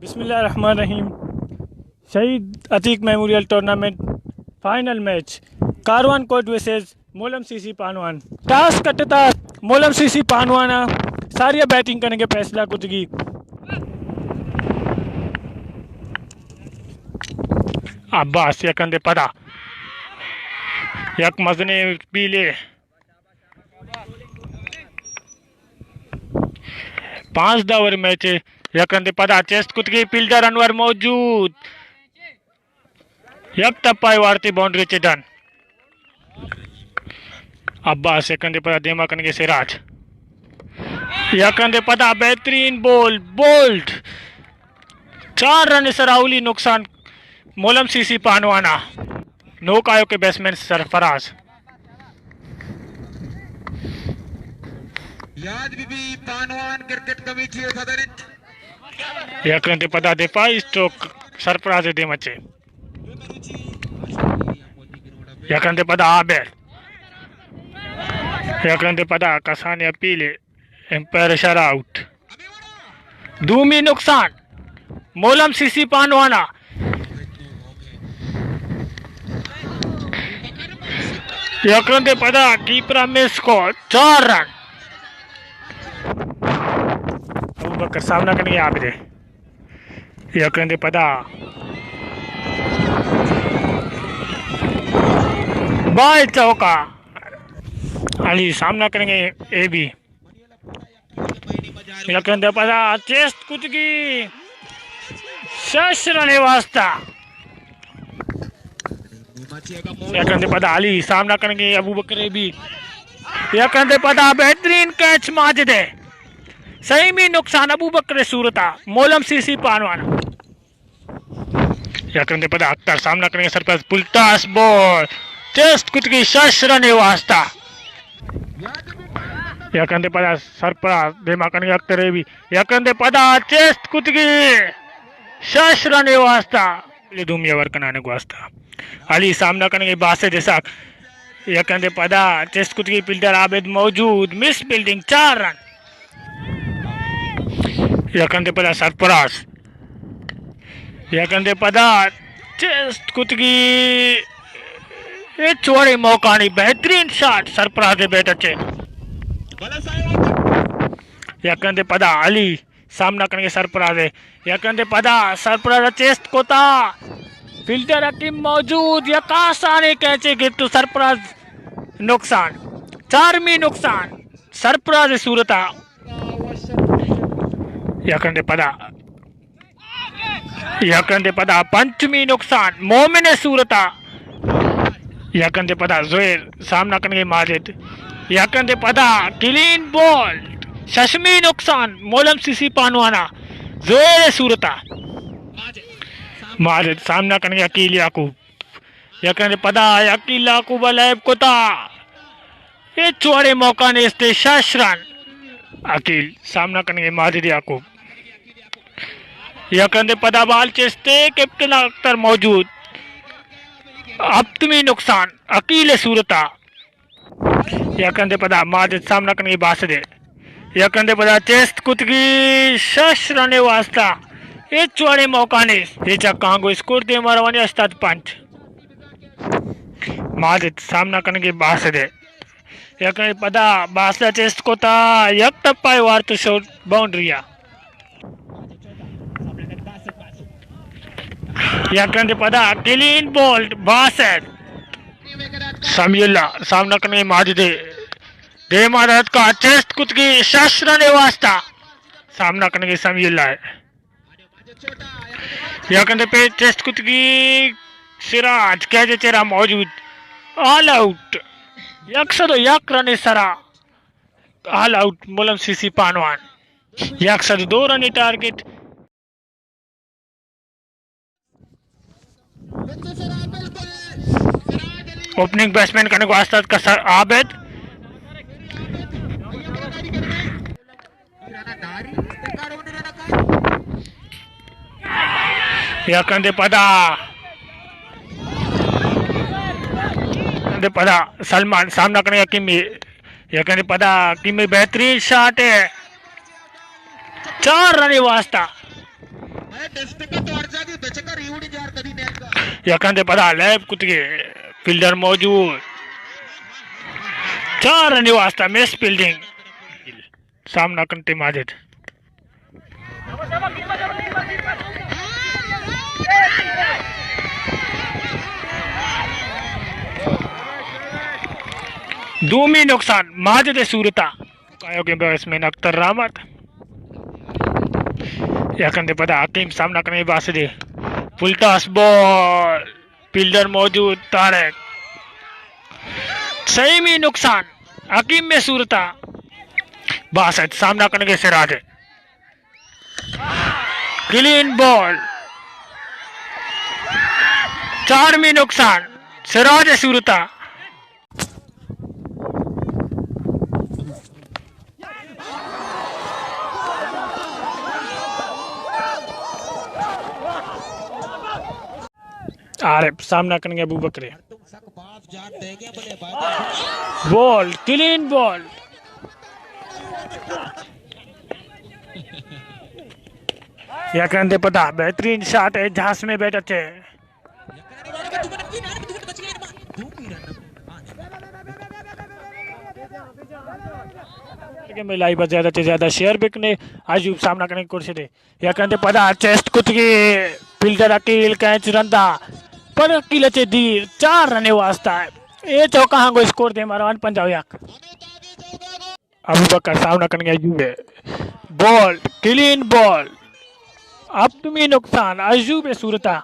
بسم اللہ الرحمن الرحیم۔ شہید Atiq memorial tournament final match, کاروان کوٹ ورسز مولم سی سی پانوان۔ ٹاس کٹتا مولم سی سی پانوان ءَ، ساری ءَ بیٹنگ کنگ ءِ فیصلہ کتگی۔ عباس یک رندے پدا یک مزنیں پیلے۔ پانزدہ اوور میچ ءِ یک رندے پدا چست کتگی، فیلڈر انور موجود، یک ٹپا ئے وارتی، باؤنڈری چہ ڈن۔ عباس یک رندے پدا دیما کنگے، سراج یک رندے پدا بہترین بول، بولڈ، چار رن سرا اولی نقصان مولم سی سی پانوانا۔ نوک آیوکیں بیٹسمین سرفراز۔ یاد بی بی پانوان کرکٹ کمیٹی ءِ صدر انت۔ یک رندے پدا دفاعی اسٹروک سرفراز ءِ دیم ءَ چہ۔ یک رندے پدا عابد۔ یک رندے پدا کسانیں اپیلے، امپائر اشارہ، آؤٹ۔ دومی نقصان مولم سی سی پانوانا۔ یک رندے پدا کیپر ءَ مس کو، چار رن۔ ابوبکر سامنا کنگے، عابد ءِ۔ یک رندے پدا بائے چوکا۔ علی سامنا کنگے، اے بی۔ یک رندے پدا چست کتگی، شش رن ءِ واسطہ۔ یک رندے پدا علی سامنا کنگے، ابوبکر، اے بی۔ یک رندے پدا بہترین کیچ ماجد ءِ۔ سیمی نقصان ابوبکر ءِ صورت ءَ، مولم سی سی پانوان۔ یک رندے پدا اختر سامنا کنگے، سرفراز، پل ٹاس بال، چست کتگی، شش رن ءِ واسطہ۔ یک رندے پدا سرفراز دیما کنگے، اختر، اے بی۔ یک رندے پدا چست کتگی، شش رن ءِ واسطہ۔ دومی اوور کنانے گواستا۔ علی سامنا کنگے، باسط اسحاق۔ یک رندے پدا چست کتگی، فیلڈر عابد موجود، مس فیلڈنگ، چار رن۔ یک رندے پدا سرفراز۔ یک رندے پدا چست کتگی، ہچ وڑیں موقع نی، بہترین شاٹ سرفراز ءِ بیٹ ءَ چہ۔ یک رندے پدا علی سامنا کنگے سرفراز ءِ۔ یک رندے پدا سرفراز ءَ چست کتا، فیلڈر حکیم موجود، یک آسانیں کیچے گپت و سرفراز نقصان، چارمی نقصان سرفراز ءِ صورت ءَ۔ یک رندے پدا، یک رندے پدا پنچمی نقصان مومن ءِ صورت ءَ۔ یک رندے پدا زہیر سامنا کنگے ماجد۔ یک رندے پدا کلین بولڈ، ششمی نقصان مولم سی سی پانوانا زہیر ءِ صورت ءَ۔ ماجد سامنا کنگے عقیل یعقوب۔ یک رندے پدا عقیل یعقوب ءَ لیب کتا۔ ہچ وڑیں موقع نیست، شش رن۔ عقیل سامنا کنگے ماجد یعقوب۔ یک رندے پدا بال چستے، کیپٹن اختر موجود۔ ہپتمی نقصان عقیل ءِ صورت ءَ۔ یک رندے پدا ماجد سامنا کنگی باسط ءِ۔ یک رندے پدا چست کتگی، شش رن ءِ واسطہ۔ ہچ وڑیں موقع نیست۔ اے چکاں گوں اسکور دیما روانی ہشتاد پنچ۔ ماجد سامنا کنگی باسط ءِ۔ یک رندے پدا باسط ءَ چست کتا، یک ٹپا ئے وارت و شوٹ، باؤنڈری ءَ۔ یک رندے پدا کلین بولڈ باسط۔ سمیع اللہ سامنا کنگے ماجد ءِ۔ دیما داتکا چست کتگی، شش رن ءِ واسطہ سامنا کنگے سمیع اللہ ءِ۔ یک رندے پہ چست کتگی سراج، کیچ ءِ چیرا موجود، آل آؤٹ۔ یک سد و یک رن ءِ سرا آل آؤٹ مولم سی سی پانوان۔ یک سد و دو رن ءِ ٹارگٹ۔ اوپننگ بیٹسمین کنگے گواستا کسر عابد۔ یک رندے پدا، رندے پدا سلمان سامنا کنگے حکیمی۔ یک رندے پدا حکیمی بہترین شاٹ ہے، چار رن ءِ واسطہ۔ یکن دے پدا لیب کتگے، فیلڈر موجود، چار رنی واسطہ مس فیلڈنگ، سامنا کنتے ماجد۔ دومی نقصان ماجد صورتا۔ آیوکیں بیٹسمین اختر رحمت۔ یکندے پدا حکیم سامنا کنگے باسط ءِ۔ فل ٹاس بال۔ فیلڈر موجود طارق۔ سیمی نقصان۔ حکیم ءِ صورتا۔ باسط سامنا کنگے سراج ءِ۔ کلین بال۔ چارمی نقصان۔ سراج ءِ صورتا۔ عارف سامنا کنگے ابوبکر ءِ۔ بال، کلین بال۔ یک رندے پدا بہترین شاٹ ءِ جاسم ءِ بیٹ ءَ چہ۔ کہ ملائی بس زیادہ چہ زیادہ شیئر بکنے۔ ایوب سامنا کنگے کرسی ءِ۔ یک رندے پدا چیسٹ کتگی فیلڈر عقیل، کیچ رندا پر عقیل ءَ چہ دیر، چار رن ءِ واسطہ۔ اے چوکا ہنگو اسکور دیما روان پنجاہ و یک۔ ابوبکر سامنا کنگے ایوب ءِ۔ بال، کلین بال۔ ہپتمی نقصان ایوب ءِ صورتا۔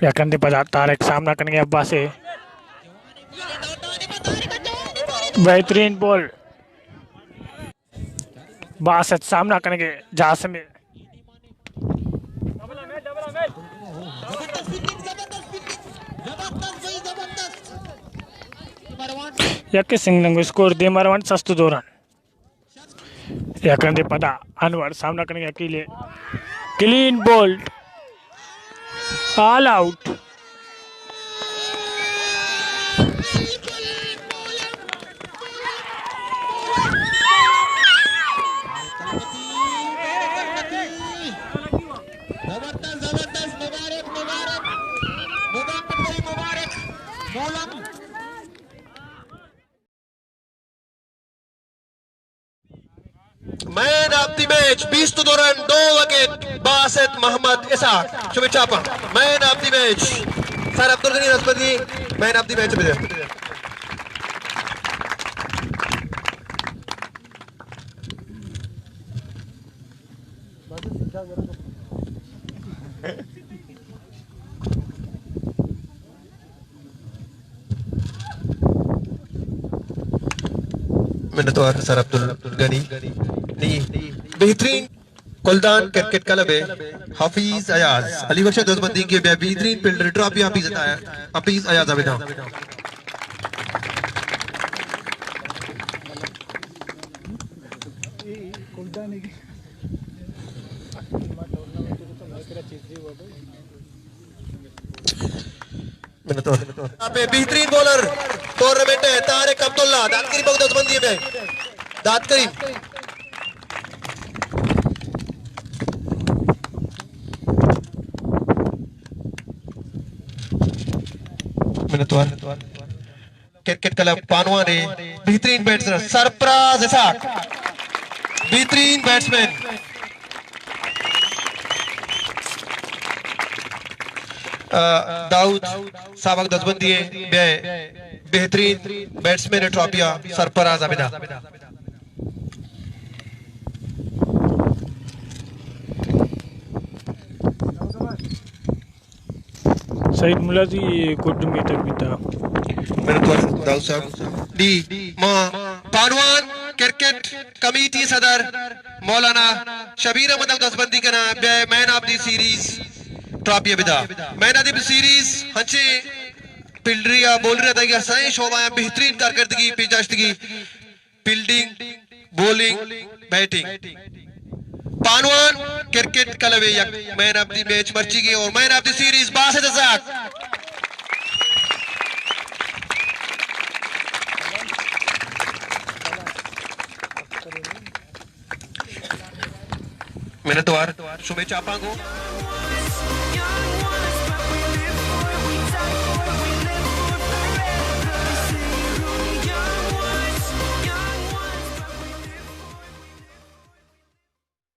یک رندے پدا طارق سامنا کنگے عباس ءِ۔ بہترین بال۔ باسط سامنا کنگے جاسم ءِ۔ یک سنگلنگ اسکور دیما روان، سست دوران۔ یک رندے پدا انور سامنا کنگے عقیل ءِ۔ Clean bold. All out. زبردست، زبردست، مبارک، مبارک، مبارک بھائی، مبارک۔ مولم۔ مین آف دی میچ، بیست دو رن، دو وکٹ، باسط محمد اسحاق۔ شمے چاپاں۔ مین آف دی میچ، سر عبدالغنی رسپدی، مین آف دی میچ بدے۔ منتوار سر عبدالغنی۔ نی بہترین کلدان کرکٹ کلب ءِ حفیظ ایاز، علی بخش دوزبندی کے بے بہترین فیلڈر، ٹرافی حفیظ عطا ہے، حفیظ ایاز عابدہ۔ منتوار۔ بہترین بولر ٹورنامنٹ ءِ طارق عبداللہ، داد کریم بہت دزبندی میں۔ داد کریم۔ منتوار۔ کرکٹ کلب پانوان ءِ بہترین بیٹسمین سرفراز اسحاق، بہترین بیٹسمین۔ آ، داؤد سابق دزبندی ءِ بے بہترین بیٹسمین ٹرافی ءَ سرفراز عابدہ۔ سعید ملازی گڈ میتگ بیتا۔ منتوار داؤد صاحب۔ دی ما پانوان کرکٹ کمیٹی صدر مولانا شبیر احمد ءَ دزبندی کنا بے مین آف دی سیریز ٹرافی بدا۔ مین آف دی سیریز ہنچے فیلڈری یا بولری دگہ سائیں شعبہ بہترین کارکردگی پیش داشتگی۔ Fielding, bowling, batting. پانوان کرکٹ کلب یک مین آف دی میچ مرچیگی اور مین آف دی سیریز باسط اسحاق۔ منتوار شمے چاپاں گوں۔